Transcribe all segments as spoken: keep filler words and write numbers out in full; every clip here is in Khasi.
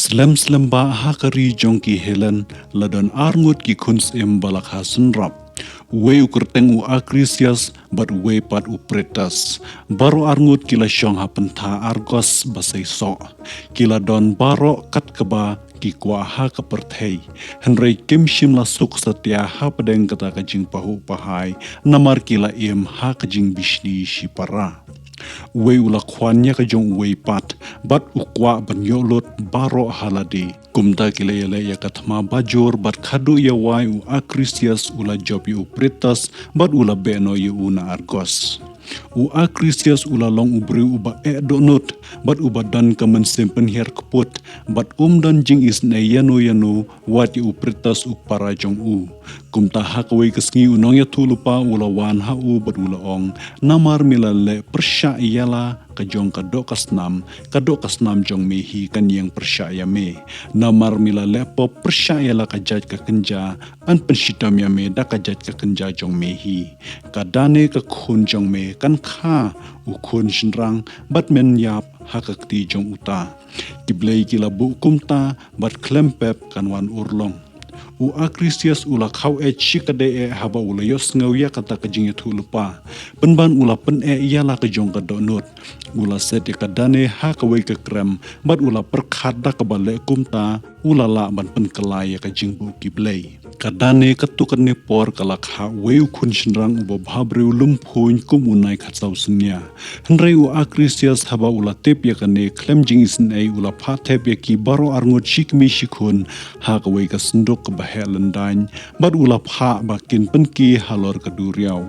Lem slem ba ha ka ri jong ki Helen la don ar ngut ki khun syiem ba la kha synrap. Uwei u kyrteng u Akrisias bad uwei pat u Pretas. Baroh ar ngut ki la shong ha pyntha Argos ba seisoh. Ki la don baroh kat kaba ki kwah ha ka pyrthei. Hynrei kim shym la suk satia ha pdeng kata ka jingpahuh pahai namar ki la im ha ka jingbishni shipara. Uwei u la khwan ïa ka jong uwei pat bad u kwah ban ïoh lut baroh ha lade. Kumta ki la ïaleh ïa ka thma bajur bad khadduh ïa wai u Akrisias u la jop ïa u Pretas bad u la beh noh ïa u na Argos. U Akrisias u la long u briew uba eh dohnud bad uba don ka mynsiem pynhiar kput bad um don jingisynei ïano ïano wat ïa u Pretas u para jong u. Kumta ha kawei ka sngi u nongïathuhlypa u la wan ha u bad u la ong, namar me la leh pyrshah ïa la ka jong ka doh ka snam, ka doh ka snam jong me hi kan ïeng pyrshah ïa me. Namar me la leh pop pyrshah ïa la ka jait ka kynja, yn pynshitom ïa me da ka jait ka kynja jong me hi. Ka dane ka khun jong me kan kha u khun shynrang bad men ïap ha ka kti jong uta. Ki blei ki la buh kumta bad khlem pep kan wan urlong. U Akrisias u la khaw eh shi ka dei eh haba u la ïohsngew ïa kata ka jingïathuhlypa. Pynban u la pyneh ïa la ka jong ka dohnud. U la set ïa ka dane ha kawei ka krem bad u la pyrkhat da kaba leh kumta u la lah ban pynkylla ïa ka jingbuh ki blei. Ka dane katto katne por ka la kha uwei u khun shynrang uba bha briew lum phuiñ kum u nai khatsaw synñia. Hynrei u Akrisias haba u la tip ïa kane khlem jingisynei u la phah thep ïa ki baroh ar ngut shi kmie shi khun ha kawei ka synduk kaba heh lyndaiñ bad u la phah ba kin pynki halor ka duriaw.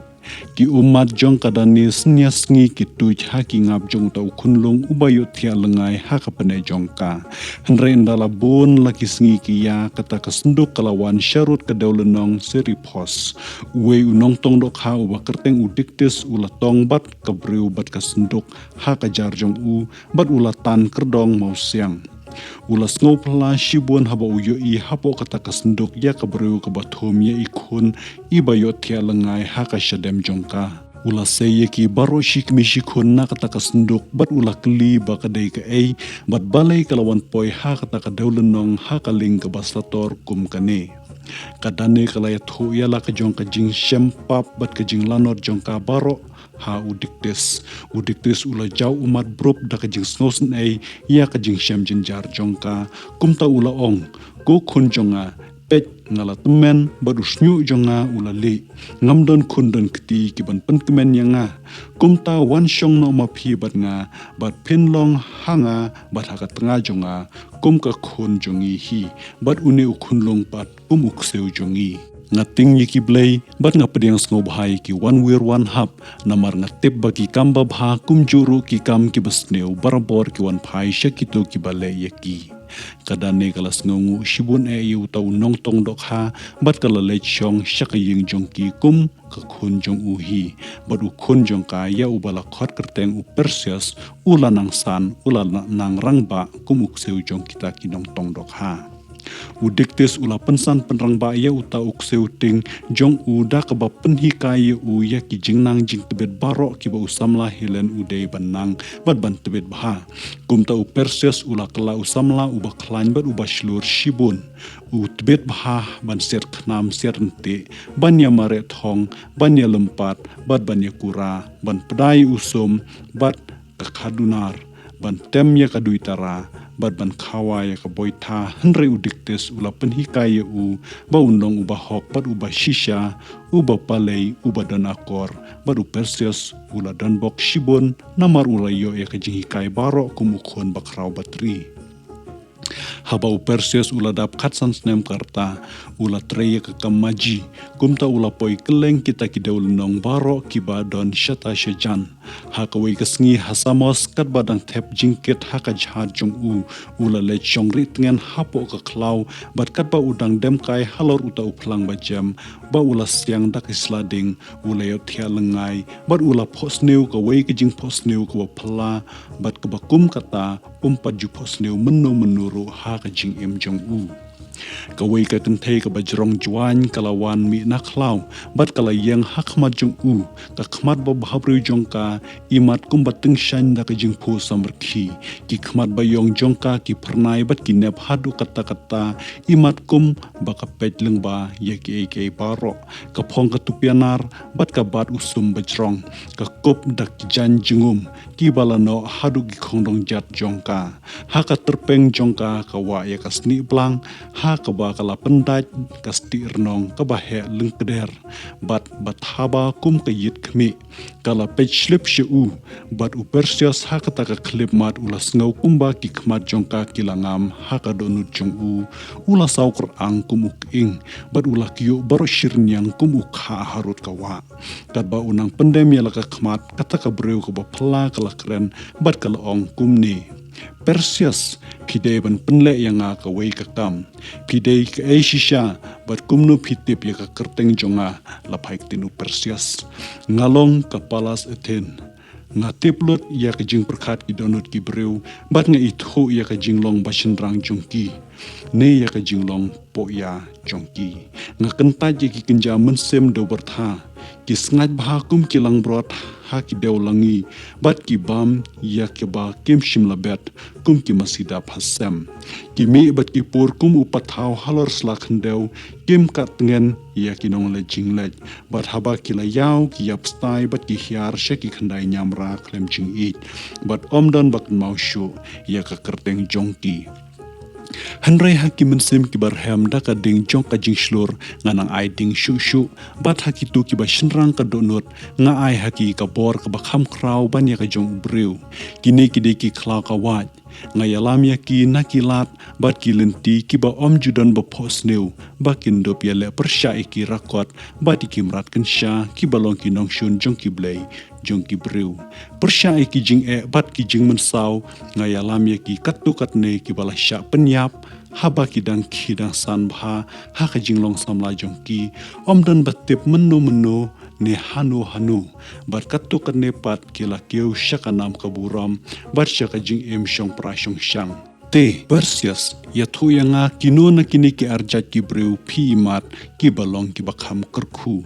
Ki ummat jong ka dane synñia sngi ki tuid ha ki ngap jong uta u khunlung uba ïohthiah lyngngai ha ka pyneh jong ka. Hynrei ynda la bun la ki sngi ki ïa kata ka synduk ka la wan sharud ka dewlynnong Seriphos. Uwei u nongtong dohkha uba kyrteng u Diktis u la tong bad ka briew bad ka synduk ha ka jar jong u bad u la tan kyrdong mawsiang. U la sngewphylla shibun haba u ïohi hapoh kata ka synduk ïa ka briew kaba thum ïa i khun iba ïohthiah lyngngai ha ka shadem jong ka. U la sei ïa ki baroh shi kmie shi khun na kata ka synduk bad u la kylli ba ka dei kaei bad balei ka la wan poi ha kata ka dewlynnong ha ka lieng kaba sator kum kane. Ka dane ka la ïathuh ïa la ka jong ka jingshem pap bad ka jinglanot jong ka baroh ha u Diktis. U Diktis u la jaw ummat brup da ka jingsngewsynei ïa ka jingshem jynjar jong ka. Kumta u la ong, ko khun jong nga, peit nga la tymmen bad u shñiuh jong nga u la lieh. Ngam don khun don kti ki ban pynkmen ïa nga. Kumta wan shong noh ma phi bad nga bad phin long ha nga bad ha ka tnga jong nga kum ka khun jong ngi hi bad une u khunlung pat kum u ksiew jong ngi. Nga tieng ïa ki blei bad nga pdiang sngewbha ïa ki wan wir wan hap namar nga tip ba ki kam babha kumjuh ruh ki kam kiba sniew barabor ki wan phai sha kito kiba leh ïa ki. Ka dane ka la sngewnguh shibun eh ïa uta u nongtong dohkha bad ka la leit shong sha ka ïing jong ki kum ka khun jong u hi bad u khun jong ka ïa uba la khot kyrteng u Perseus u la nang san u la nang rangbah kum u ksiew jong kita ki nongtong dohkha. U Diktis u la pynsan pynrangbah ïa uta u ksiew tieng jong u da kaba pynhikai ïa u ïa ki jingnang jingtbit baroh kiba u samla Helen u dei ban nang bad ban tbit bha. Kumta u Perseus u la kylla u samla uba khlaiñ bad uba shlur shibun. U tbit bha ban siat khnam siat ryntih, ban ïa mareh thong, ban ïa lympat bad ban ïa kura, ban pdai u sum bad ka khadunar, ban tem ïa ka duitara bad ban khawa ïa ka boitha. Hynrei u Diktis u la pynhikai ïa u ba un long uba hok bad uba shisha, uba palei, uba don akor. Bad u Perseus u la don bok shibun namar u la ïoh ïa ka jinghikai baroh kum u khun bakhraw batri. Haba u Perseus u la dap khatsan snem ka rta, u la trei ïa ka kam maji. Kumta u la poi kylleng kita ki dewlynnong baroh kiba don shata shajan. Ha kawei ka sngi ha Samos katba dang thep jingkit ha ka jhad jong u, u la leit shong rieh tngen hapoh ka khlaw bad katba u dang dem kai halor uta u phlang bajem ba u la siang da ki sla ding, u la ïohthiah lyngngai bad u la phohsniew kawei ka jingphohsniew kaba phylla bad kaba kum kata um pat ju phohsniew mynno mynno ruh ha ka jingim jong u. Kawei ka kynthei kaba jrong jwaiñ ka la wan mih na khlaw, bad ka la ïeng ha khmat jong u, ka khmat ba bhabriew jong ka, imat kumba tyngshaiñ da ka jingphuh samrkhie. Ki khmat ba ïong jong ka ki phyrnai bad ki nep haduh katta katta, imat kumba ka peit lyngba ïa kiei kiei baroh. Ka phong ka tupianar bad ka bat u sum ba jrong, ka kup da ki jaiñ jingum kiba la noh haduh ki khongdong jat jong ka. Ha ka tyrpeng jong ka ka wah ïa ka snieh blang, ha kaba ka la pyndait ka stieh rnong kaba heh lyngkder bad ba thaba kum ka ïit khmih. Ka la peit shlip sha u, bad u Perseus ha kata ka khyllipmat u la sngew kumba ki khmat jong ka ki la ngam ha ka dohnud jong u. U la saw kyrang kum u khing, bad u la kyiuh baroh shyrniang kum u khah harud ka wah. Katba u nang pyndem ïa la ka khmat, kata ka briew kaba phylla ka la kren bad ka la ong kumne: Perseus, phi dei ban pynleh ïa nga kawei ka kam. Phi dei kaei shisha, bad kumno phi tip ïa ka kyrteng jong nga? La phai ktien u Perseus: Nga long ka Pallas Athene. Nga tip lut ïa ka jingpyrkhat ki dohnud ki briew, bad nga ithuh ïa ka jinglong ba shynrang jong ki, ne ïa ka jinglong pohïa jong ki. Nga kyntait ïa ki kynja mynsiem dewbyrtha, ki sngaid bha kum ki langbrot ha ki dew langi, bad ki bam ïa kiba kim shym la bet kum ki masi dap ha sem. Ki mih bad ki pur kum u pathaw halor sla khyndew, kim kat tngen ïa ki nongleit jingleit. Bad haba ki la ïaw, ki ïap stai bad ki hiar sha ki khyndai ñiamra khlem jingïeit, bad ym don ba kynmaw shuh ïa ka kyrteng jong ki. Hynrei ha ki mynsiem kiba rhem, da ka ding jong ka jingshlur nga nang ai ding shuh shuh, bad ha kito kiba shynrang ka dohnud nga ai ha ki ka bor kaba kham khraw ban ïa ka jong u briew. Kine ki dei ki khlaw ka wait. Nga ïalam ïa ki na ki lad bad ki lynti kiba ym ju don ba phohsniew, ba kin dup ïaleh pyrshah ïa ki rakot bad ïa ki mrad kynsha kiba long ki nongshun jong ki blei jong ki briew. Pyrshah ïa ki jingeh bad ki jingmynsaw, nga ïalam ïa ki katto katne kiba la shah pynïap, haba ki dang khie dang san bha ha ka jinglong samla jong ki, ym don ba tip mynno mynno ne hano hano, bad katto katne pat ki la kiew sha ka nam ka burom bad sha ka jingim shongpra shongshang. Te Perseus, ïathuh ïa nga kino na kine ki arjait ki briew phi ïmat kiba long kiba kham kyrkhu.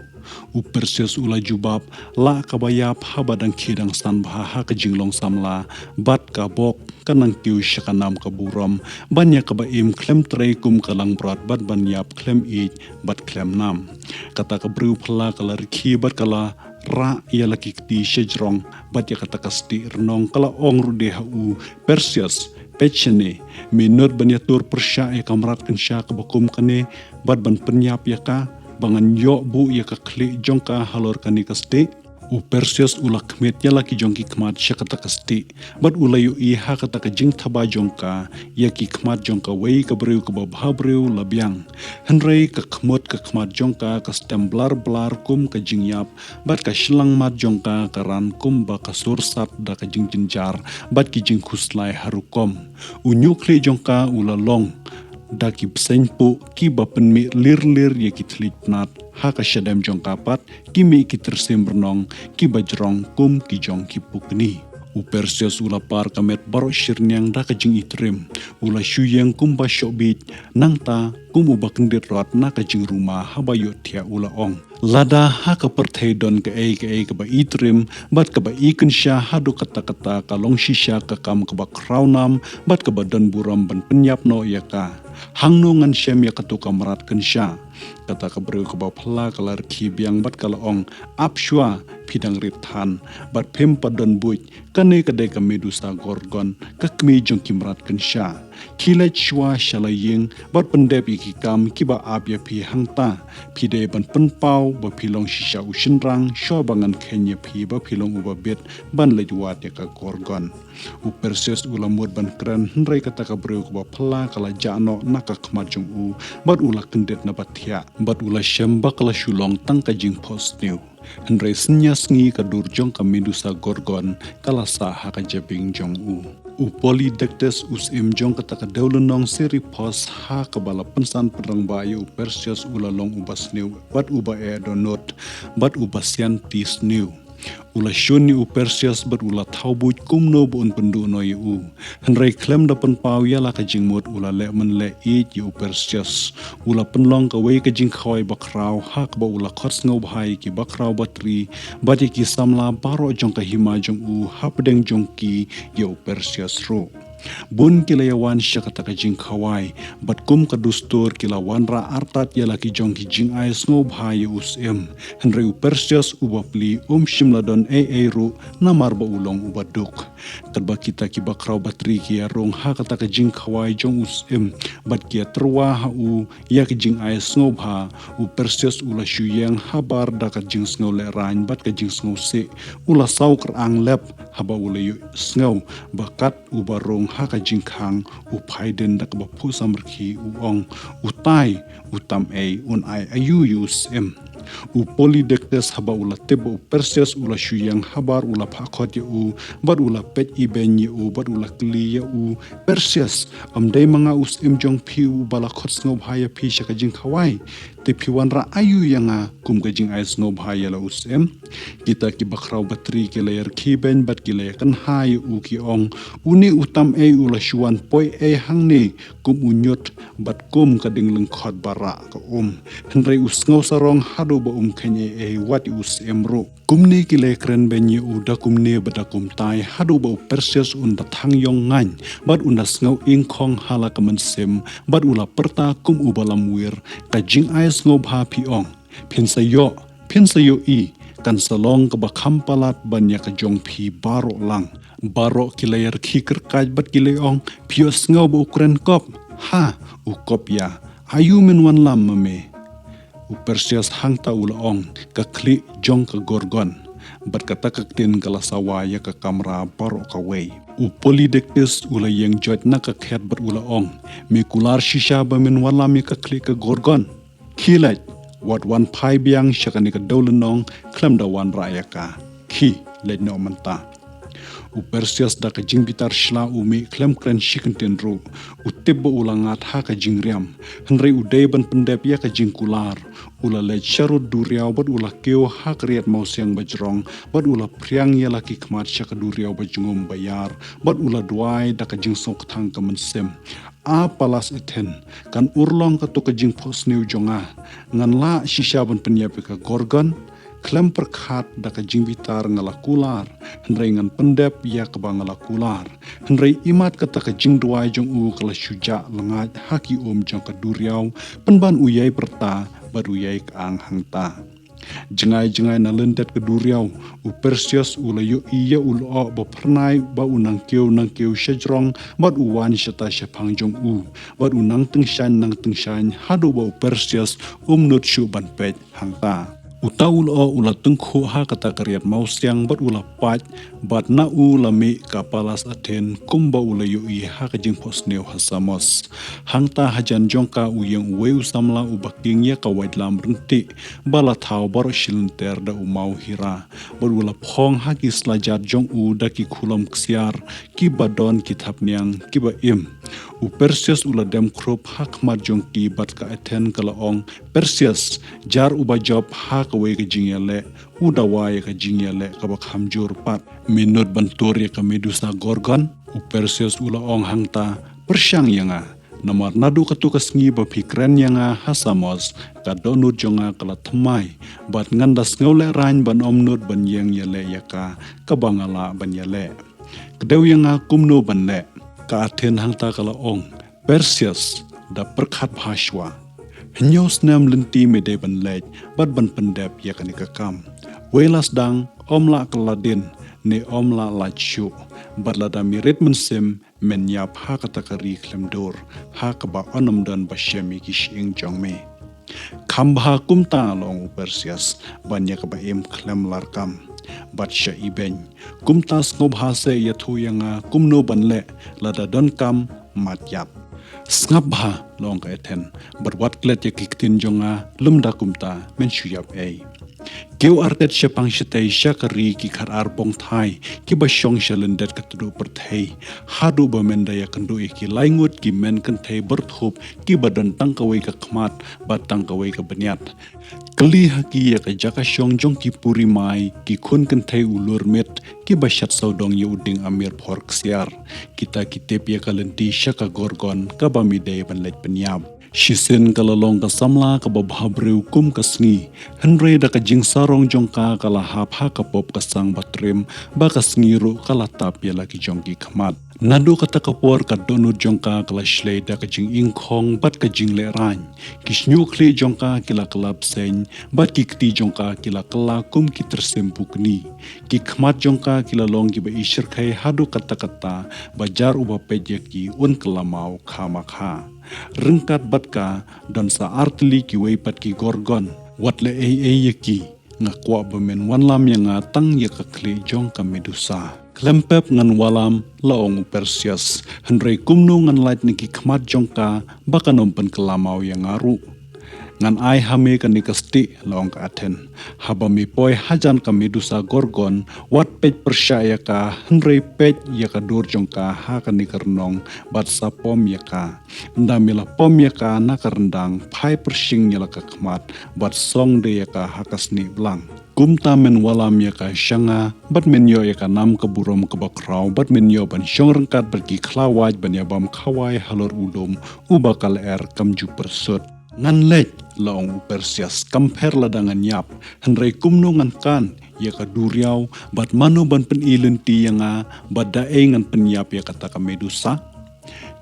U Perseus u la jubab, lah kaba ïap haba dang khie dang san bha ha ka jinglong samla bad ka bok ka nang kiew sha ka nam ka burom, ban ïa kaba im khlem trei kum ka langbrot bad ban ïap khlem ïeit bad khlem nam. Kata ka briew phylla ka la rkhie bad ka la rah ïa la ki kti sha jrong bad ïa kata ka stieh rnong, ka la ong ruh de ha u Perseus: Peit shane, me nud ban ïatur pyrshah ïa ka mrad kynsha kaba kum kane bad ban pynïap ïa ka, ba ngan ïoh buh ïa ka khlieh jong ka halor kane ka stieh? U Perseus u la khmied ïa la ki jong ki khmat sha kata ka stieh, bad u la ïohi ha kata ka jingthaba jong ka ïa ki khmat jong kawei ka briew kaba bhabriew la biang. Hynrei ka khmut ka khmat jong ka ka stem blar blar kum ka jingïap, bad ka shyllangmat jong ka ka ran kumba ka sursat da ka jingjynjar bad ki jingkhuslai ha rukom. U ñiuhkhlieh jong ka u la long da ki bseiñ puh kiba pynmih lir lir ïa ki thylliej pnat. Ha ka shadem jong ka pat ki mih ki tyrsim rnong kiba jrong kum ki jong ki pukni. U Perseus u la par ka met baroh shyrniang da ka jingitrim. U la shu ïeng kumba shoh biej, nangta kum uba kyndit rot na ka jingruma haba ïohthiah u la ong: Lada ha ka pyrthei don kaei kaei kaba itrim bad kaba ikynsha haduh katta katta, ka long shisha ka kam kaba khraw nam bad kaba don burom ban pynïap noh ïa ka. Hangno ngan shem ïa kato ka mrad kynsha? Kata ka briew kaba phylla ka la rkhie biang bad ka la ong: Ap shuwa, phi dang rit than bad phim pat don buit. Kane ka dei ka Medusa Gorgon, ka kmie jong ki mrad kynsha. Khie leit shuwa sha la ïing bad pyndep ïa ki kam kiba ap ïa phi hangta. Phi dei ban pynpaw ba phi long shisha u shynrang, shuwa ba ngan kheiñ ïa phi ba phi long uba bit ban leit wad ïa ka Gorgon. U Perseus u la mut ban kren, hynrei kata ka briew kaba phylla ka la jah noh na ka khmat jong u, bad u la kyndit na ba thiah, bad u la shem ba ka la shu long tang ka jingphohsniew. Hynrei synñia sngi ka dur jong ka Medusa Gorgon ka la sah ha ka jabieng jong u. U Polydectes, u syiem jong kata ka dewlynnong Seriphos, ha kaba la pynsan pynrangbah ïa u Perseus, u la long uba sniew bad uba eh dohnud bad uba sianti sniew. U la shun ïa u Perseus bad u la thaw buit kumno ba un pynduh noh ïa u. Hynrei khlem da pynpaw ïa la ka jingmut u la leh mynleh ïeit ïa u Perseus. U la pynlong kawei ka jingkhawai bakhraw ha kaba u la khot sngewbha ïa ki bakhraw batri bad ïa ki samla baroh jong ka hima jong u hapdeng jong ki ïa u Perseus ruh. Bun ki la ïa wan sha kata ka jingkhawai bad kum ka dustur ki la wanrah artat ïa la ki jong ki jingai sngewbha ïa u syiem. Hynrei u Perseus u bapli um shym la don ei ei ruh namar ba u long u baduk. Katba kita ki bakhraw batri ki ïa rung ha kata ka jingkhawai jong u syiem bad ki ïa tyrwa ha u ïa ka jingai sngewbha, u Perseus u la shu ïeng habar da ka jingsngew lehraiñ bad ka jingsngewsih. U la saw kyrang lep haba u la ïohsngew ba kat uba rung ha ka jingkhang u phai dien da kaba phuh samrkhie, u ong, u tai, u tam ei, un ai aïu ïa u syiem. U Polydectes haba u la tip ba u Perseus u la shu ïeng habar u la phah khot ïa u bad u la peit ibeiñ ïa u bad u la kylli ïa u, Perseus, ym dei ma nga u syiem jong phi uba la khot sngewbha ïa phi sha ka jingkhawai? Te phi wanrah aïu ïa nga kum ka jingai sngewbha ïa la u syiem? Kita ki bakhraw batri ki la ïa rkhie beiñ bad ki la ïa kynha ïa u, ki ong, une u tam ei u la shu wan poi ei hangne kum u ñiut bad kum ka dieng lyngkhot ba rah ka um. Hynrei u sngew sarong haduh ba um kheiñ ei ei wat ïa u syiem ruh. Kumne ki la ïa kren beiñ ïa u da kumne bad da kumtai haduh ba u Perseus un da thang ïong ngaiñ bad un da sngew ingkhong ha la ka mynsiem bad u la pyrta kum uba lamwir, ka jingai sngewbha phi ong, phin sa ïoh, phin sa ïohi, kan sa long kaba kham palat ban ïa ka jong phi baroh lang. Baroh ki la ïa rkhie kyrkait bad ki la ïa ong, phi ïohsngew ba u kren kop? Ha, u kop ïa. Aïu men wanlam ma me? U Perseus hangta u la ong, ka khlieh jong ka Gorgon. Bad kata ka ktien ka la sawa ïa ka kamra baroh kawei. U Polydectes u la ïeng joit na ka khet bad u la ong, me kular shisha ba men wanlam ïa ka khlieh ka Gorgon? Khie leit, wat wan phai biang sha kane ka dewlynnong khlem da wanrah ïa ka. Khie leit noh mynta. U Perseus da ka jingbitar shla u mih khlem kren shi kyntien ruh. U tip ba u la ngat ha ka jingriam. Hynrei u dei ban pyndep ïa ka jingkular. U la leit sha rud duriaw bad u la kiew ha ka riat mawsiang bajrong bad u la phriang ïa la ki khmat sha ka duriaw bajngum baïar bad u la duwai da ka jingsngewkthang ka mynsiem. A Pallas Athene, kan urlong katto ka jingphohsniew jong nga. Ngan lah shisha ban pynïap ïa ka Gorgon? Khlem pyrkhat da ka jingbitar nga la kular, hynrei ngan pyndep ïa kaba nga la kular. Hynrei imat kata ka jingduwai jong u ka la shu jah lyngngait ha ki um jong ka duriaw, pynban u ïai pyrta bad u ïai kyang hangta. Jngai jngai na lyndet ka duriaw, u Perseus u la ïohi ïa u lyoh ba phyrnai ba u nang kiew nang kiew shajrong bad u wan shata shaphang jong u bad u nang tyngshaiñ nang tyngshaiñ haduh ba u Perseus um nud shuh ban peit hangta. Uta u lyoh u la tyngkhuh ha kata ka riat mawsiang bad u la pait bad na u la mih ka Pallas Athene kumba u la ïohi ha ka jingphohsniew ha Samos. Hangta hajan jong ka u ïeng uwei u samla uba king ïa ka waitlam ryntih ba la thaw baroh shi lynter da u maw hira. Bad u la phong ha ki slajat jong u da ki khulom ksiar kiba don ki thapniang kiba im. U Perseus u la dem khrup ha khmat jong ki bad ka Athene ka la ong, Perseus, jar uba jop ha kawei ka jingïaleh, u dawa ïa ka jingïaleh kaba kham jur pat. Me nud ban tur ïa ka Medusa Gorgon? U Perseus u la ong hangta, pyrshang ïa nga. Namar naduh katto ka sngi ba phi kren ïa nga ha Samos, ka dohnud jong nga ka la thymmai. Bad ngan da sngew lehraiñ ban ym nud ban ïeng ïaleh ïa ka, kaba nga lah ban ïaleh. Kdew ïa nga kumno ban leh? Ka Athene hangta ka la ong, Perseus, da pyrkhat bha shuwa. Hynñiew snem lynti me dei ban leit bad ban pyndep ïa kane ka kam. Wei la sdang, ym lah kylla dien ne ym lah lait shuh. Bad lada me rit mynsiem, men ïap ha kata ka ri khlem dur, ha kaba yn ym don ba shem ïa ki shyieng jong me. Kham bha kumta, la ong u Perseus, ban ïa kaba im khlem larkam. Bad sha ibeiñ, kumta sngewbha seh ïathuh ïa nga kumno ban leh, lada donkam, mat ïap. Sngap bha, la ong ka Athene, bad wat klet ïa ki ktien jong nga, lymda kumta men shu ïap ei. Kiew artet shaphang shatei sha ka ri ki khat ar bong thai, kiba shong sha lyndet ka tduh pyrthei. Haduh ba mynta ïakynduh ïa ki lai ngut ki men kynthei byrthup, kiba don tang kawei ka khmat, bad tang kawei ka bniat. Kylli ha ki ïa ka jaka shong jong ki puri mai, ki khun kynthei u lur miet, kiba shad sawdong ïa u dieng amir phor ksiar. Kita ki tip ïa ka lynti sha ka Gorgon, kaba mi dei ban leit pynïap. Shisien ka la long ka samla kaba bhabriew kum ka sngi. Hynrei da ka jingsarong jong ka ka la hap ha ka pop ka sang batrim, ba ka sngi ruh ka la tap ïa la ki jong ki khmat. Naduh kata ka por ka dohnud jong ka ka la shlei da ka jingingkhong bad ka jinglehrain. Ki shñiuh khlieh jong ka ki la kylla bseiñ, bad ki kti jong ka ki la kylla kum ki tyrsim pukni. Ki khmat jong ka ki la long kiba i shyrkhei haduh katta katta, ba jar uba peit ïa ki un kylla maw kha ma kha. Ryngkat bad ka, don sa ar tylli kiwei pat ki Gorgon. Wat leh ei ei ïa ki. Nga kwah ba men wanlam ïa nga tang ïa ka khlieh jong ka Medusa. Khlem pep ngan wallam, la ong u Perseus. Hynrei kumno ngan lait na ki khmat jong ka, ba kan ym pynkylla maw ïa nga ruh. Ngan ai ha me kane ka stieh, la ong ka Athene. Haba me poi hajan ka Medusa Gorgon, wat peit pyrshah ïa ka, hynrei peit ïa ka dur jong ka ha kane ka rnong, bad sa pom ïa ka. Ynda me la pom ïa ka na ka ryndang, phai pyrshing ïa la ka khmat, bad song de ïa ka ha ka snieh blang. Kumta men wallam ïa ka sha nga, bad men ïoh ïa ka nam ka burom kaba khraw, bad men ïoh ban shong ryngkat bad ki khlawait ban ïabam khawai halor u lum, uba ka lyer kam ju pyrsut. Ngan leit, la ong u Perseus, kam pher lada ngan ïap, hynrei kumno ngan kan ïa ka duriaw, bad mano ban pyni lynti ïa nga, bad da ei ngan pynïap ïa kata ka Medusa?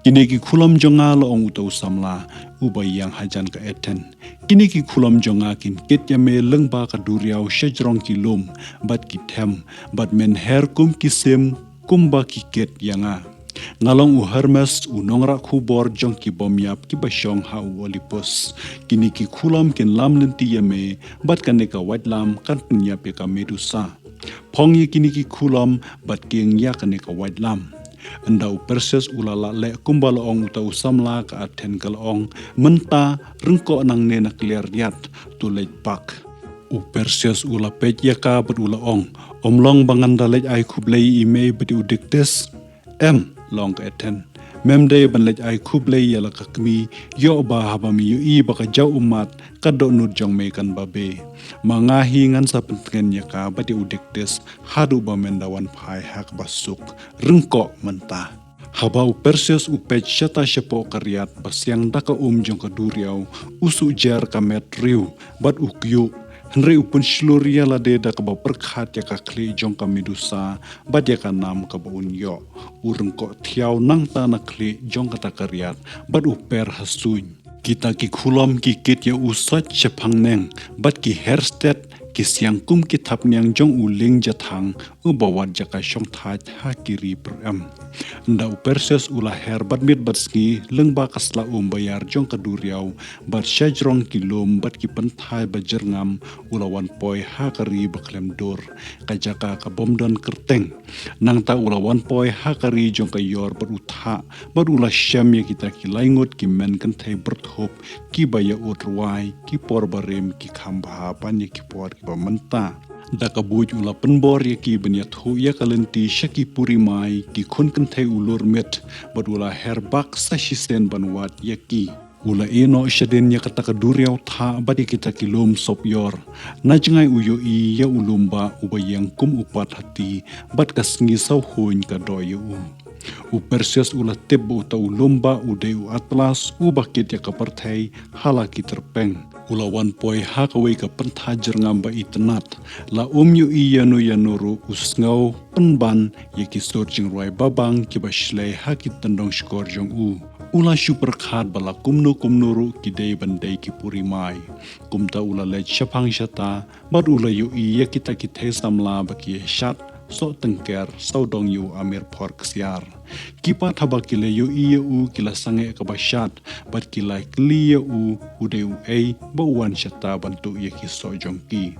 Kine ki khulom jong nga, la ong uta u samla, uba ïeng hajan ka Athene. Kine ki khulom jong nga kin kit ïa me lyngba ka duriaw sha jrong ki lum, bad ki them, bad men her kum ki sim, kumba ki kit ïa nga. Nga long u Hermes, u nongrah khubor jong ki bym ïap kiba shong ha u Olympus. Kine ki khulom kin lam lynti ïa me, bad kane ka waitlam kan pynïap ïa ka Medusa. Phong ïa kine ki khulom, bad kieng ïa kane ka waitlam. Ynda u Perseus u la lah leh kumba la ong uta u samla, ka Athene ka la ong, mynta ryngkoh nangne na kliar riat, to leit bak. U Perseus u la peit ïa ka bad u la ong, ym long ba ngan da leit ai khublei ïa i mei bad ïa u Diktis? Em, la ong ka Athene. Mem dei ban leit ai khublei ïa la ka kmie, ïoh ba haba me ïohi ba ka jaw ummat, ka dohnud jong me kan babe. Ma nga hi ngan sa pyntngen ïa ka bad ïa u Diktis, haduh ba men da wan phai ha kaba suk, ryngkoh mynta. Haba u Perseus u peit shata shapoh ka riat ba siang da ka um jong ka duriaw, u suh jer ka met riew, bad u kyiuh, hynrei u pynshlur ïa lade da kaba pyrkhat ïa ka khlieh jong ka Medusa, bad ïa ka nam kaba un ïoh. U ryngkoh thiaw nangta na khlieh jong kata ka riat, bad u per ha suiñ. Kita ki khulom ki kit ïa u sait shaphang neng, bad ki her stet, ki siang kum ki thapniang jong u lieng jathang, uba wad jaka shongthait ha ki ri pyrem. Ynda u Perseus u la her bad miet bad sngi, lyngba ka sla um ba ïar jong ka duriaw, bad sha jrong ki lum, bad ki pynthai ba jyrngam, u la wan poi ha ka ri ba khlem dur, ka jaka ka bym don kyrteng. Nangta u la wan poi ha ka ri jong ka ïor bad u thah, bad u la shem ïa kita ki lai ngut ki men kynthei byrthup, kiba ïa ud rwai, ki por barim, ki kham bha, ban ïa ki por kiba mynta. Da ka buit u la pynbor ïa ki ban ïathuh ïa ka lynti sha ki puri mai, ki khun kynthei u lur miet, bad u la her bak sa shisien ban wad ïa ki. U la ïeh noh shadien ïa kata ka duriaw thah bad ïa kita ki lum sop ïor. Na jngai u ïohi ïa u lum bah uba ïeng kum u pat hati, bad ka sngi saw huiñ ka doh ïa u. U Perseus u la tip ba uta u lum bah u dei u Atlas, uba kit ïa ka pyrthei ha la ki tyrpeng. U la wan poi ha kawei ka pynthai jyrngam ba itynnad. La um ïohi ïano ïano ruh, u sngew pynban ïa ki sur jingrwai babang kiba shlei ha ki tyndong shkor jong u. U la shu pyrkhat ba la kumno kumno ruh ki dei ban dei ki puri mai. Kumta u la leit shaphang shata, bad u la ïohi ïa kita ki thei samla ba ki ïashad soh tyngker sawdong ïa u amir phor ksiar. Ki pat haba ki la ïohi ïa u ki la sangeh kaba shad, bad ki la kylli ïa u, u dei uei ba u wan shata ban tuh ïa ki soh jong ki.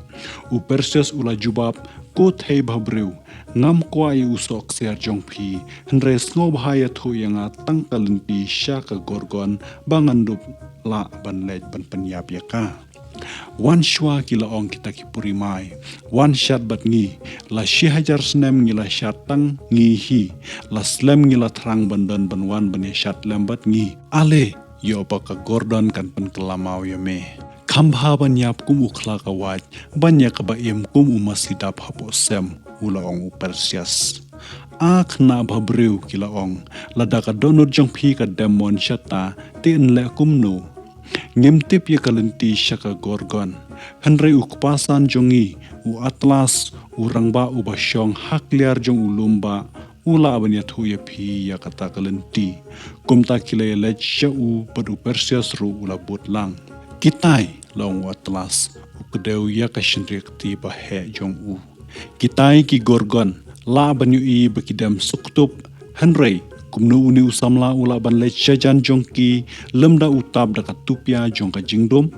U Perseus u la jubab, ko thei bhabriew, ngam kwah ïa u soh ksiar jong phi, hynrei sngewbha ïathuh ïa nga tang ka lynti sha ka Gorgon, ba ngan dup lah ban leit ban pynïap ïa ka. Wan shuwa, ki la ong kita ki puri mai. Wan shad bad ngi. La shi hajar snem ngi la shad tang ngi hi. La slem ngi la thrang ban don ban wan ban ïa shad lem bad ngi. Ale, ïoh ba ka Gordon kan pynkylla maw ïa me. Kham bha ban ïap kum u khla ka wait, ban ïa kaba im kum u masi dap hapoh sem, u la ong u Perseus. A khynnah bhabriew, ki la ong, lada ka dohnud jong phi ka dem mon shata, te yn leh kumno? Ngim tip ïa ka lynti sha ka Gorgon. Hynrei u kpa san jong ngi, u Atlas, u rangbah uba shong ha kliar jong u lum bah, u lah ban ïathuh ïa phi ïa kata ka lynti. Kumta ki la ïaleit sha u bad u Perseus ruh u la bud lang. Kitai, la ong u Atlas, u kdew ïa ka shynriahkti ba heh jong u. Kitai ki Gorgon, lah ban ïohi ba ki dem suk tup, hynrei kumno une u samla u lah ban leit shajan jong ki, lymda u tap da ka tupia jong ka jingdum?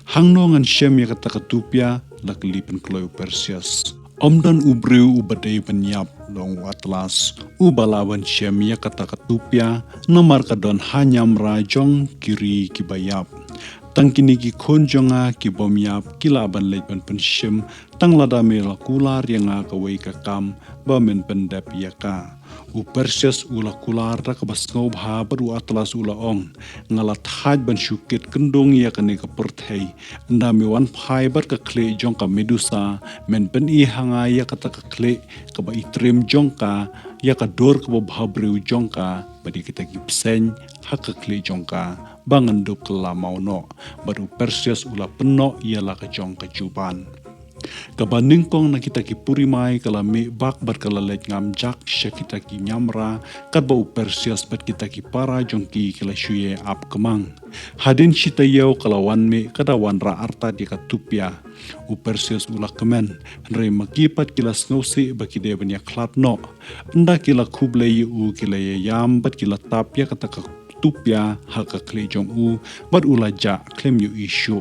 Hangno ngan shem ïa kata ka tupia, la kylli pynkloi u Perseus. Ym don u briew uba dei ban ïap, la ong u Atlas, uba lah ban shem ïa kata ka tupia, namar ka don ha ñiamra jong ki ri kiba ïap. Tang kine ki khun jong nga kibym ïap, ki lah ban leit ban pynshim, tang lada me la kular ïa nga kawei ka kam, ba men pyndep ïa ka. U Perseus u la kular da kaba sngewbha bad u Atlas u la ong, nga la thait ban shu kit kyndung ïa kane ka pyrthei. Ynda me wan phai bad ka khlieh jong ka Medusa, men pyni ha nga ïa kata ka khlieh kaba itrim jong ka, ïa ka dur kaba bhabriew jong ka, bad ïa kita ki bseiñ ha ka khlieh jong ka, ba ngan dup kylla maw noh. Bad u Perseus u la pynnoh ïa la ka jong ka juban. Kaba nyngkong na kita ki puri mai ka la mih bak bad ka la leit ngam jak sha kita ki ñiamra, katba u Perseus bad kita ki para jong ki ki la shu ïa ap kmang. Hadien shi taïew ka la wan mih, ka da wanrah artat ïa ka tupia. U Perseus u la kmen, hynrei ma ki pat ki la sngewsih ba ki dei ban ïakhlad noh. Ynda ki la khublei ïa u ki la ïa ïam bad ki la tap ïa kata ka tupia ha ka khlieh jong u, bad u la jah khlem ïohi shuh.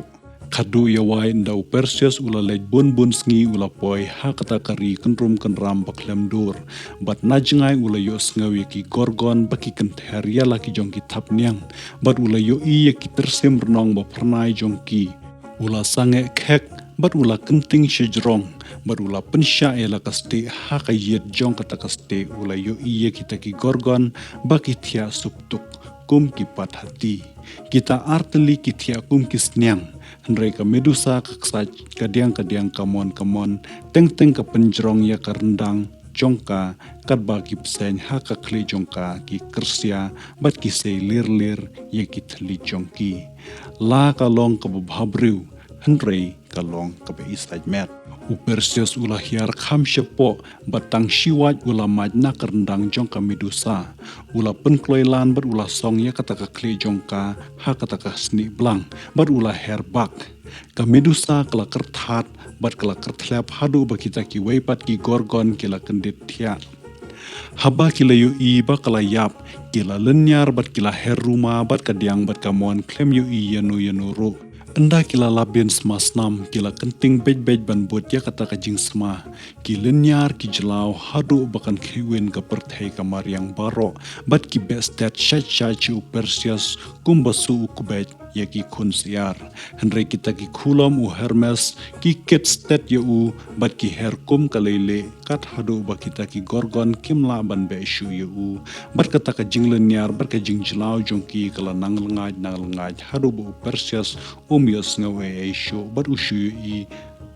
Khadduh ïa wai ynda u Perseus u la leit bun bun sngi u la poi ha kata ka ri kynrum kynram ba khlem dur. Bad na jngai u la ïohsngew ïa ki Gorgon ba ki kynther ïa la ki jong ki thapniang. Bad u la ïohi ïa ki tyrsim rnong ba phyrnai jong ki. U la sangeh khek, bad u la kynting shajrong, bad u la pynshah ïa la ka stieh ha ka ïit jong kata ka stieh u la ïohi ïa kita ki Gorgon ba ki thiah suk tuk kum ki pat hati. Kita artylli ki thiah kum ki sniang, hynrei ka Medusa ka ksaj kadiang kadiang kamon kamon, teng teng ka pynjrong ïa ka ryndang jong ka, katba ki bseiñ ha ka khlieh jong ka ki kyrsia, bad ki sei lir lir ïa ki thylliej jong ki. La ka long kaba bhabriew, hynrei ka long kaba isaitmet. U Perseus u la hiar kham shapoh, bad tang shi wait u la mait na ka ryndang jong ka Medusa. U la pynkloi lan bad u la song ïa kata ka khlieh jong ka ha kata ka snieh blang, bad u la her bak. Ka Medusa ka la kyrthat, bad ka la kyrthlep haduh ba kita kiwei pat ki Gorgon ki la kyndit thiah. Haba ki la ïohi ba ka la ïap, ki la lynñiar bad ki la her ruma bad kadiang bad kamon khlem ïohi ïano ïano ruh. Ynda ki la lap biang sma snam, ki la kynting beit beit ban bud ïa kata ka jingsma. Ki lynñiar ki jyllaw haduh ba kan khlieh win ka pyrthei ka mariang baroh, bad ki beh stet shait shait sha u Perseus kumba suh u kbeit ïa ki khun syiar. Hynrei kita ki khulom u Hermes ki kit stet ïa u, bad ki her kum ka leilieh, kat haduh ba kita ki Gorgon kim lah ban beh shuh ïa u. Bad kata ka jinglynñiar bad ka jingjyllaw jong ki ka la nang lyngngaid nang lyngngaid haduh ba u Perseus um ïohsngew ei ei shuh, bad u shu ïohi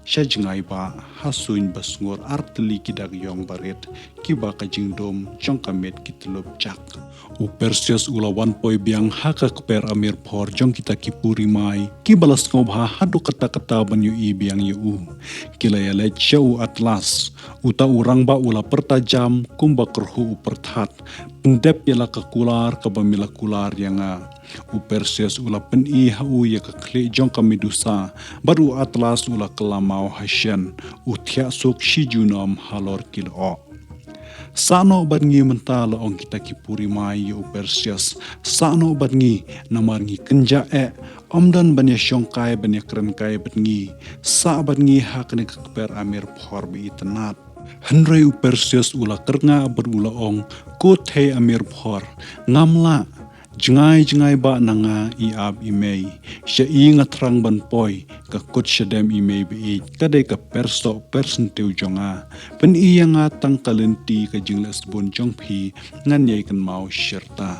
sha jngai bah ha suiñ ba sngur artylli ki dak ïong barit, kiba ka jingdum jong ka miet ki tlup jak. U Perseus u la wan poi biang ha ka kper amir phor jong kita ki puri mai, kiba la sngewbha haduh katta katta ban ïohi biang ïa u. Ki la ïaleit sha u Atlas, uta u rangbah u la pyrta jam kumba kyrhuh u pyrthat, pyndep ïa la ka kular kaba me la kular ïa nga. U Perseus u la pyni ha u ïa ka khlieh jong ka Medusa, bad u Atlas u la kylla maw ha shen, u thiah suk shi junom halor ki lyoh. Sah noh bad ngi mynta, la ong kita ki puri mai ïa u Perseus. Sah noh bad ngi, namar ngi kynjah eh, ym don ban ïa shongkai ban ïa kren kai bad ngi. Sah bad ngi ha kane ka kper amir phor ba itynnad. Hynrei u Perseus u la kyrngah bad u la ong, ko thei amir phor, ngam lah, Jngai jngai ba na nga i ap i mei, sha i nga thrang ban poi, ka kut sha dem i mei ba i, ka dei ka perso persenteu jong nga. Pyn i ïa nga tang ka lynti ka jingleh sbun jong phi, ngan ïai kynmaw shirta.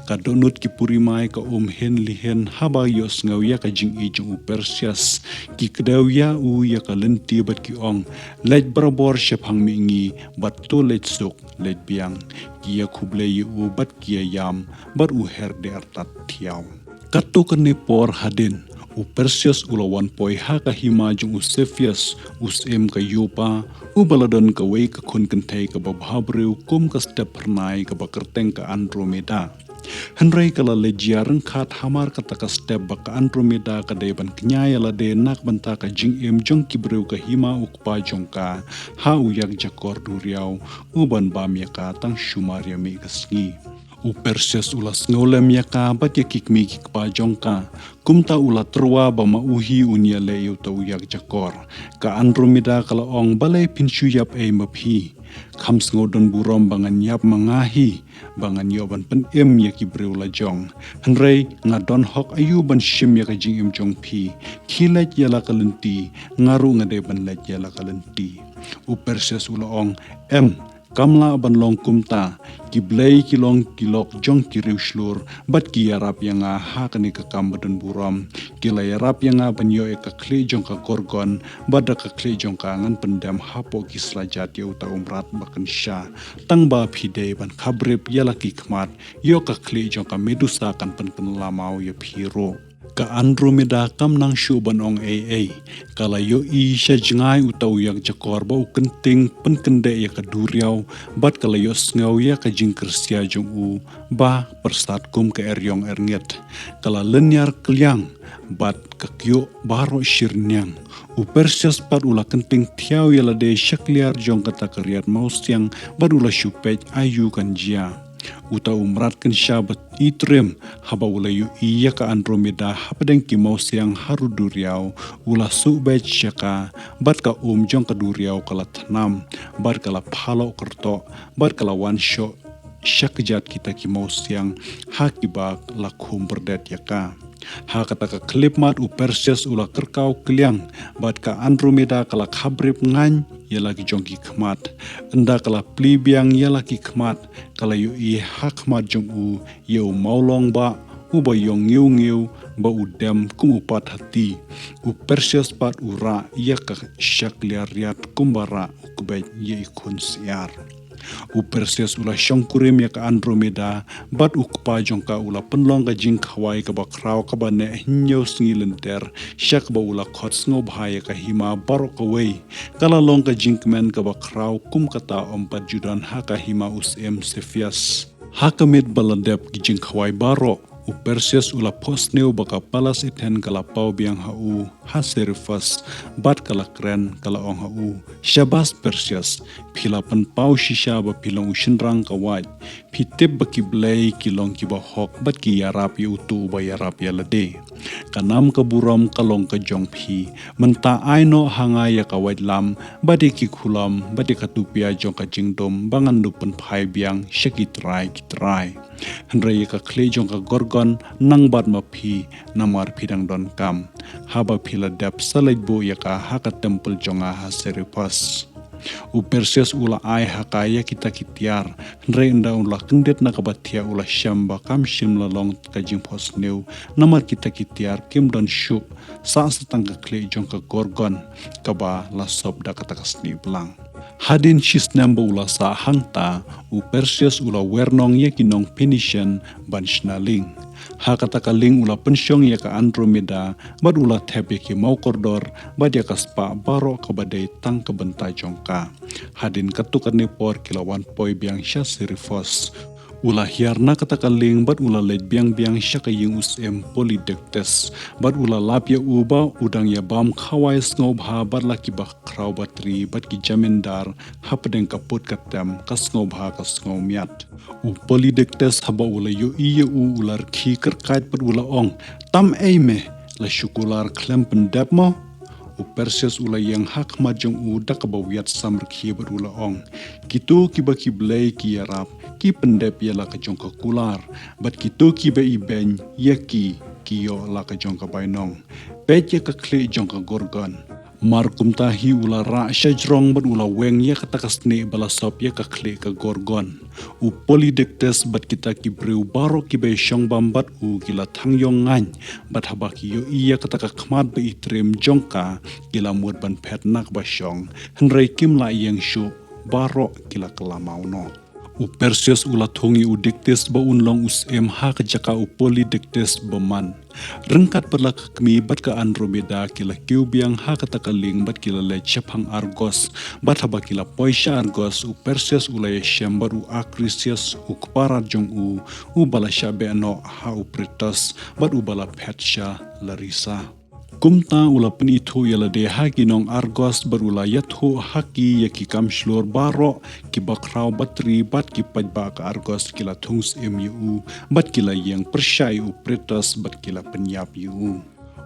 Ka dohnud ki puri mai ka um hin li hin haba ïohsngew ïa ka jingïeit jong u Perseus. Ki kdew ïa u ïa ka lynti bad ki ong, leit barabor shaphang mihngi bad to leit suk leit biang. Ki ïa khublei ïa u bad ki ïa ïam bad u her de artat thiaw. Katto katne por hadien, u Perseus u la wan poi ha ka hima jong u Cepheus, u syiem ka Joppa, u ba la don kawei ka khun kynthei kaba bhabriew kum ka step phyrnai kaba kyrteng ka Andromeda. Hynrei ka la leit jia ryngkat hamar kata ka step ba ka Andromeda ka dei ban kñia ïa lade na ka bynta ka jingim jong ki briew ka hima u kpa jong ka, ha u ïakjakor duriaw, u ban bam ïa ka tang sumar ïa mih ka sngi. U Perseus u la sngewlem ïa ka bad ïa ki kmie ki kpa jong ka. Kumta u la tyrwa ba ma u hi un ïaleh ïa uta u ïakjakor. Ka Andromeda ka la ong, balei phin shu ïap ei ma phi? Kham sngew don burom ba ngan ïap ma nga hi, ba ngan ïoh ban pynim ïa ki briew lajong. Hynrei nga don hok aïu ban shim ïa ka jingim jong phi? Khie leit ïa la ka lynti, nga ruh nga dei ban leit ïa la ka lynti. U Perseus u la ong, em, kam lah ban long kumta. Ki blei ki long ki lok jong ki riewshlur bad ki ïarap ïa nga ha kane ka kam ba don burom. Ki la ïarap ïa nga ban ïoh ïa ka khlieh jong ka Gorgon, bad da ka khlieh jong ka ngan pyndem hapoh ki slajat ïa uta u mrad ba kynsha. Tang ba phi dei ban khabrip ïa la ki khmat, ïoh ka khlieh jong ka Medusa kan pynkylla maw ïa phi ruh. Ka Andromeda kam nang shuh ban ong ei ei. Ka la ïohi sha jngai uta u ïakjakor ba u kynting pynkyndeh ïa ka duriaw, bad ka la ïohsngew ïa ka jingkyrsia jong u ba pyrsad kum ka eriong erngit. Ka la lynñiar kylliang bad ka kyiuh baroh shyrñiang. U Perseus pat u la kynting thiaw ïa lade sha kliar jong kata ka riat mawsiang bad u la shu peit aïu kan jia. Uta u mrad kynsha ba i triem, haba u la ïohi ïa ka Andromeda hapdeng ki mawsiang haru duriaw, u la suh beit sha ka, bad ka um jong ka duriaw ka la thnam, bad ka la phaloh kyrtoh, bad ka la wan shoh sha kjat kita ki mawsiang ha kiba la khum byrdet ïa ka. Ha kata ka khyllipmat u Perseus u la kyrkaw kylliang, bad ka Andromeda ka la khabrip ngaiñ ïa la ki jong ki khmat. Ynda ka la plie biang ïa la ki khmat, ka la ïohi ha khmat jong u ïa u mawlong ba, uba ïong ngiu ngiu, ba u dem kum u pat hati. U Perseus pat u rah ïa ka sha kliar riat kumba rah u kbeit ïa i khun syiar. U Perseus u la shongkurim ïa ka Andromeda, bad u kpa jong ka u la pynlong ka jingkhawai kaba khraw kaba neh hynñiew sngi lynter, sha kaba u la khot sngewbha ïa ka hima baroh kawei. Ka la long ka jingkmen kaba khraw kum kata ym pat ju don ha ka hima u syiem Cepheus. Ha ka miet ba la dep ki jingkhawai baroh, u Perseus u la phohsniew ba ka Pallas Athene ka la paw biang ha u, ha Seriphos, bad ka la kren ka la ong ha u, shabas Perseus, phi la pynpaw shisha ba phi long u shynrang ka wait, phi tip ba ki blei ki long kiba hok bad ki ïarap ïa uto uba ïarap ïa lade. Ka nam ka burom ka long ka jong phi, mynta ai noh ha nga ïa ka waitlam, bad ïa ki khulom, bad ïa ka tupia jong ka jingdum, ba ngan dup pynphai biang sha ki trai ki trai. Hynrei ïa ka khlieh jong ka Gorgon, nang bad ma phi, namar phi dang donkam. Haba phi la dep sa leit buh ïa ka ha ka templ jong nga ha Seriphos. U Perseus u la ai ha ka ïa kita ki tiar, hynrei ynda u la kyndit na kaba thiah u la shem ba kam shym la long ka jingphohsniew, namar kita ki tiar kim don shuh, sah sa tang ka khlieh jong ka Gorgon, kaba la sop da kata ka snieh blang. Hadien shisnem ba u la sah hangta, u Perseus u la wernong ïa ki nong Phoenician ban shna lieng. Ha kata ka lieng u la pynshong ïa ka Andromeda, bad u la thep ïa ki mawkordor, bad ïa ka spah baroh kaba dei tang ka bynta jong ka. Hadien katto katne por ki la wan poi biang sha Seriphos. U la hiar na kata ka lieng bad u la leit biang biang sha ka ïing u syiem Polydectes. Bad u la lap ïa u ba u dang ïa bam khawai sngewbha bad la kiba khraw batri bad ki jamindar hapdeng ka put ka tem ka sngewbha ka sngewmiat. U Polydectes haba u la ïohi ïa u u la rkhie kyrkait bad u la ong, tam ei me, la shu kular khlem pyndep mo? U Perseus u la ïeng ha khmat jong u da kaba wiat samrkhie bad u la ong, kito kiba ki blei ki ïarap ki pyndep ïa la ka jong ka kular, bad kito kiba ibeiñ ïa ki, ki ïoh la ka jong ka bainong. Peit ïa ka khlieh jong ka Gorgon. Mar kumta hi u la rah sha jrong bad u la weng ïa kata ka snieh ba la sop ïa ka khlieh ka Gorgon. U Polydectes bad kita ki briew baroh kiba ïashong bam bad u ki la thang ïong ngaiñ, bad haba ki ïohi ïa kata ka khmat ba itriem jong ka, ki la mut ban phet na kaba shong, hynrei kim lah ïeng shuh, baroh ki la kylla maw noh. U Perseus u la thung ïa u Dictys ba un long u syiem ha ka jaka u Polydectes bymman. Ryngkat bad la ka kmie bad ka Andromeda ki la kiew biang ha kata ka lieng bad ki la leit shaphang Argos. Bad haba ki la poi sha Argos, u Perseus u la ïashem bad u Acrisius u kparad jong u, uba la shah beh noh ha u Proetus, bad uba la phet sha Larissa. Kumta u la pynithuh ïa lade ha ki nong Argos bad u la ïathuh ha ki ïa ki kam shlur baroh, ki bakhraw batri bad ki paidbah ka Argos ki la thung syiem ïa u, bad ki la ïeng pyrshah ïa u Proetus bad ki la pynïap ïa u.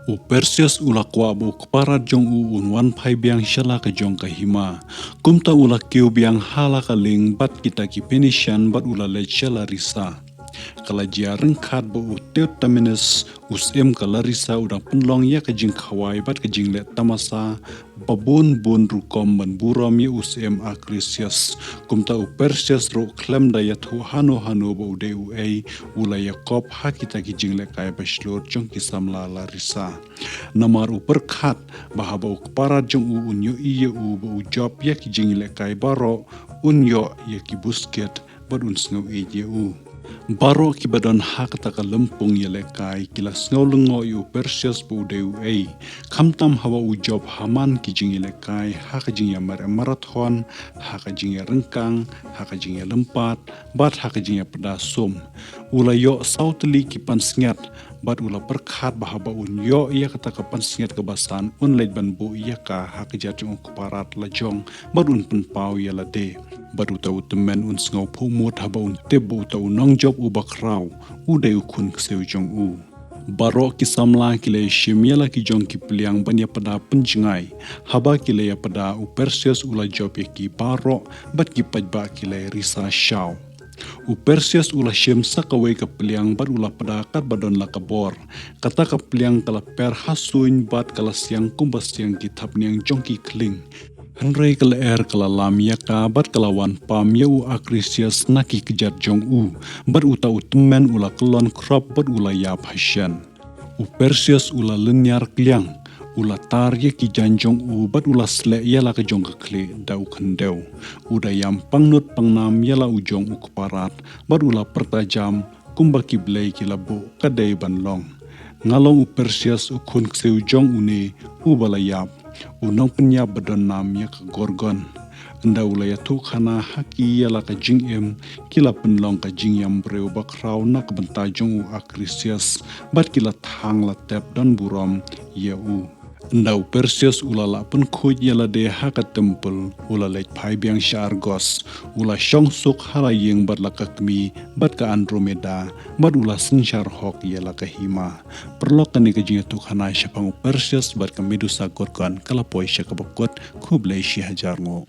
U Perseus u la kwah ba u kparad jong u un wan phai biang sha la ka jong ka hima. Kumta u la kiew biang ha la ka lieng bad kita ki Phoenician bad u la leit sha Larissa. Ka la jia ryngkat ba u Theodaminus, u syiem ka Larissa u dang pynlong ïa ka jingkhawai bad ka jingleh tamasa, ba bun bun rukom ban burom ïa u syiem Acrisius. Kumta u Perseus ruh khlem da ïathuh hano hano ba u dei uei, u la ïakop ha kita ki jinglehkai ba shlur jong ki samla Larissa. Namar u pyrkhat ba haba u kparad jong u un ïohi ïa u ba u jop ïa ki jinglehkai baroh, un ïoh ïa ki buskit, bad un sngew ïeit ïa u. Baroh kiba don ha kata ka lympung ïalehkai ki la sngew lyngngoh ïa u Perseus ba u dei uei. Khamtam haba u jop ha man ki jingïalehkai, ha ka jingïamar marathon, ha ka jingïaryngkang, ha ka jingïalympat, bad ha ka jingïapda sum. U la ïoh saw tylli ki pansngiat, bad u la pyrkhat ba haba un ïoh ïa kata ka pansngiat kaba san un leit ban buh ïa ka ha ka kjat jong u kparad lajong, bad un pynpaw ïa lade. Bad uta u tymmen un sngewphuh mut haba un tip ba uta u nongjop u bakhraw u dei u khun ksiew jong u. Baroh ki samla ki la ïashim ïa la ki jong ki pliang ban ïapda pynjngai. Haba ki la ïapda, u Perseus u la jop ïa ki baroh, bad ki paidbah ki la ïarisa shaw. U Perseus u la shim sa kawei ka pliang bad u la pda katba don la ka bor. Kata ka pliang ka la per ha suiñ bad ka la siang kumba siang ki thapniang jong ki khlieng. Hynrei ka lyer ka la lam ïa ka bad ka la wan pam ïa u Acrisius na ki kjat jong u. Bad uta u tymmen u la kyllon khrop bad u la ïap ha shen. U Perseus u la lynñiar kliang, u la tar ïa ki jaiñ jong u bad u la sleh ïa la ka jong ka khlieh da u khyndew. U da ïam pangnud pangnam ïa la u jong u kparad, bad u la pyrta jam, kumba ki blei ki la buh ka dei ban long. Nga long u Perseus u khun ksiew jong une, uba la ïap, u nongpynïap ba don nam ïa ka Gorgon. Ynda u la ïathuhkhana ha ki ïa la ka jingim, ki la pynlong ka jingïam briew bakhraw na ka bynta jong u Acrisius, bad ki la thang la tep don burom ïa u. Ynda u Perseus u la lah pynkhuid ïa lade ha ka templ, u la leit phai biang sha Argos, u la shong suk ha la ïing bad la ka kmie, bad ka Andromeda, bad u la synshar hok ïa la ka hima. Paralok, kane ka jingïathuhkhana shaphang u Perseus bad ka Medusa Gorgon ka la poi sha kaba kut. Khublei shihajar nguh.